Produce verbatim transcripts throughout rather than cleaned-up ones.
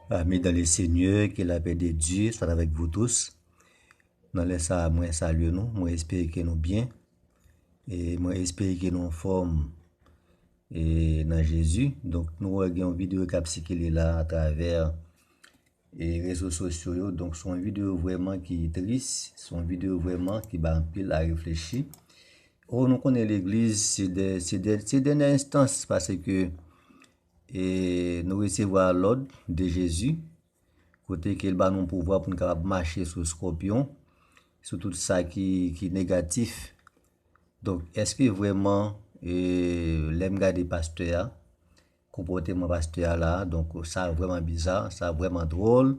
Amis dans le Seigneur, que la paix de Dieu soit avec vous tous. Nan lè sa a, mwen salye nou, mwen espere ke nou byen, e mwen espere ke nou anfòm e nan Jezi. Donk, nou wè gen yon videyo k ap sikile la atravè e rezo sosyo yo. Donk, se yon videyo vrèman ki tris, se yon videyo vrèman ki bay anpil a reflechi. O, nou konnen legliz, se dè, se dè, se dènyè enstans, paske e nou resevwa lòd de Jezi, kote ke l ba nou pouvwa pou n kapab mache sou skòpyon, sou tout sa ki, ki negatif. Donk, èske vrèman, e, lè m gade pastè a, konpòteman pastè a la, donk, sa vrèman biza, sa vrèman dwòl.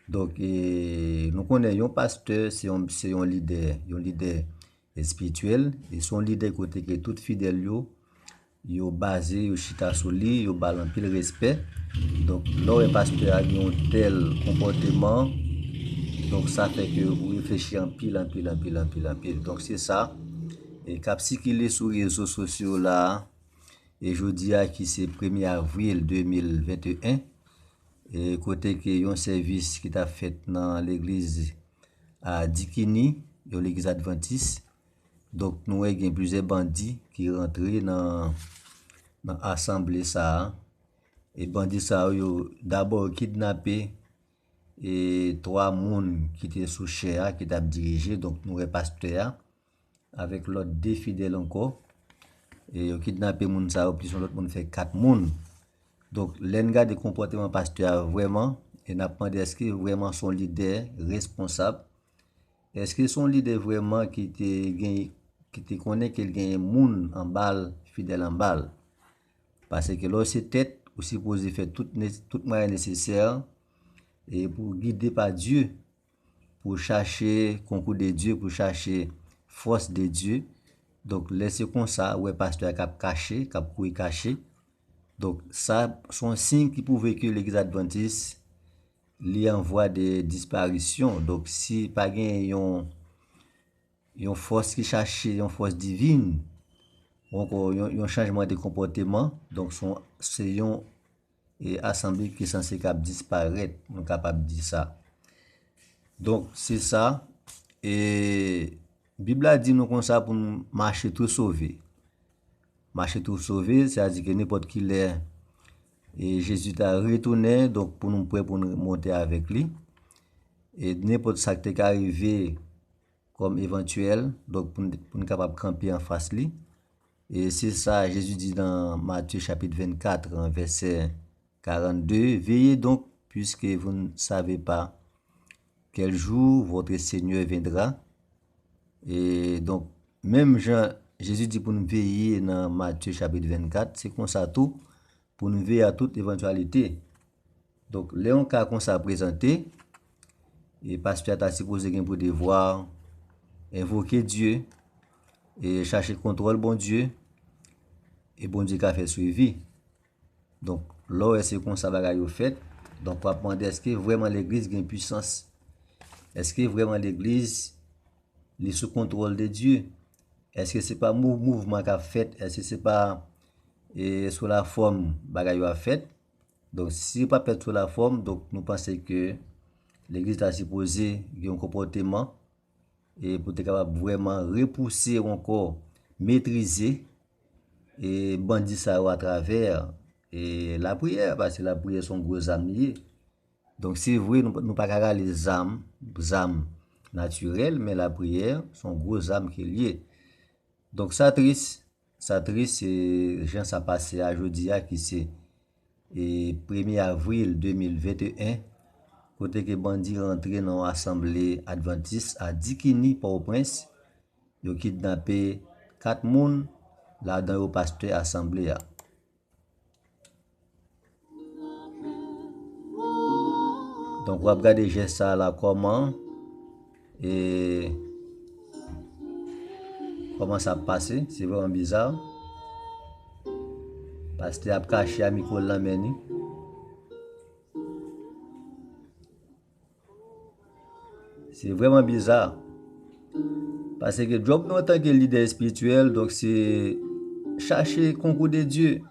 Donk, e, nou konnen yon pastè, se yon, se yon lidè, yon lidè espirityèl, e se yon lidè kote ke tout fidèl yo, yo baze, yo chita sou li, yo ba l anpil respè. Donk, lè w wè pastè a gen yon tèl konpòteman, donk, sa fè ke ou reflechi anpil, anpil, anpil, anpil, anpil. Donk, se sa, e k ap sikile sou rezo sosyo la, e jodi a ki se premye avril de mil venteyen, e kote ke yon sèvis ki t ap fèt nan legliz a Dikini, yon legliz advantis. Donk, nou wè gen plizyè bandi ki rantre nan, nan asanble sa a. E bandi sa yo, yo dabò kidnape e twa moun ki te sou chè a, ki t ap dirije. Donk, nou wè pastè a, avèk lòt de fidèl ankò. E yo kidnape moun sa yo, plis yon lòt moun fè kat moun. Donk, lè n gade konpòteman pastè a vrèman, e n ap mande èske vrèman se yon lidè responsab? Èske se yon lidè vrèman ki te gen, ki te konnen ke l genyen moun anba l, fidèl anba l? Paske lè w se tèt, ou sipoze fè tout ne-, tout mwayen nesesè e pou gide pa Dye, pou chache konkou de Dye, pou chache fòs de Dye. Donk, lè se konsa, ou wè pastè a k ap kache, k ap kouri kache. Donk, sa se yon siy ki pwouve ke legliz advantis, li an vwa de disparisyon. Donk, si pa gen yon, yon fòs ki chache, yon fòs divin, ou ankò yon, yon chanjman de konpòteman, donk, se yon, se yon e asanble ki sanse k ap disparèt, nou kapab di sa. Donk, se sa. E Bib la di nou konsa pou n mache tou sove. Mache tou sove, sètadi ke nenpòt ki lè e Jezi ta retounen, donk pou nou prè pou nou monte avèk li. E nenpòt sa k te ka rive kòm evantyèl, donk pou n, pou n kapab kanpe anfas li. E se sa Jezi di nan Matye chapit vennkat, vèsè karannde, Veillez donc, puisque vous ne savez pas quel jour votre Seigneur viendra. E donk, menm jan Jezi di pou n veye nan Matye chapit vennkat, se konsa tou pou n veye a tout evantyalite. Donk, lè yon ka konsa prezante, e pastè a ta sipoze gen pou devwa envoke Dye, e chache kontwòl Bondye, e Bondye ka fè swivi. Donk, lè w wè se konsa bagay yo fèt, donk w ap mande èske vrèman legliz gen pwisans? Èske vrèman legliz, li sou kontwòl de Dye? Èske se pa mou-, mouvman k ap fèt? Èske se pa, e, sou lafòm bagay yo ap fèt? Donk, si yo p ap fèt sou lafòm, donk, nou panse ke legliz la sipoze gen yon konpòteman, e pou te kapab vrèman repouse ou ankò metrize, e, bandi sa yo atravè, e, lapriyè, paske lapriyè se yon gwo zam li ye. Donk, se vre, nou, nou pa ka rale zam, zam natirèl, men lapriyè, se yon gwo zam ke l ye. Donk, sa tris, sa tris, se jan sa pase a jodi a, ki se, e, premye avril de mil venteyen, kote ke bandi rantre nan yon asanble advantis a Dikini, Pòtoprens. Yo kidnape kat moun, ladan yo pastè asanble a. Donk, w ap gade jès sa a la kòman, e, kòman sa ap pase, se vrèman biza. Pastè ap kache a mikwo l nan men li. Se vrèman biza. Paske djòb nou antanke lidè espirityèl, donk, se chache konkou de Dye.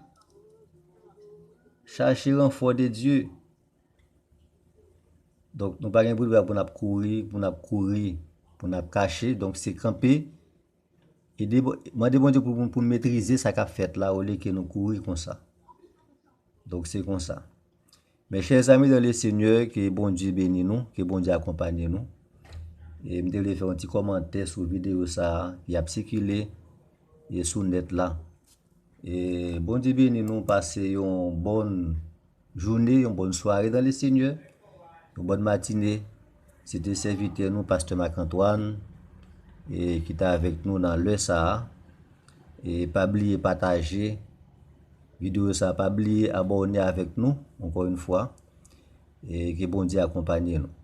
Chache ranfò de Dye. Donk, nou pa gen pou dwa pou n ap kouri, pou n ap kouri, pou n ap kache. Donk, se kanpe. E de, mande Bondye pou, pou n metrize sa k ap fèt la, olye ke nou kouri konsa. Donk, se konsa. Mes chers amis dans le Seigneur, ke Bondye beni nou, ke Bondye akonpanye nou. E m te vle fè yon ti kòmantè sou videyo sa a ki ap sikile e sou nèt la. E Bondye beni nou, pase yon bòn jounen, yon bòn sware dans le Seigneur, yon bòn matine. Se te sèvitè nou, pastè Marc Antoine, e ki te avèk nou nan lè sa a. E pa bliye pataje videyo sa a, pa bliye abòne avèk nou, ankò yon fwa. E ke Bondye akonpanye nou.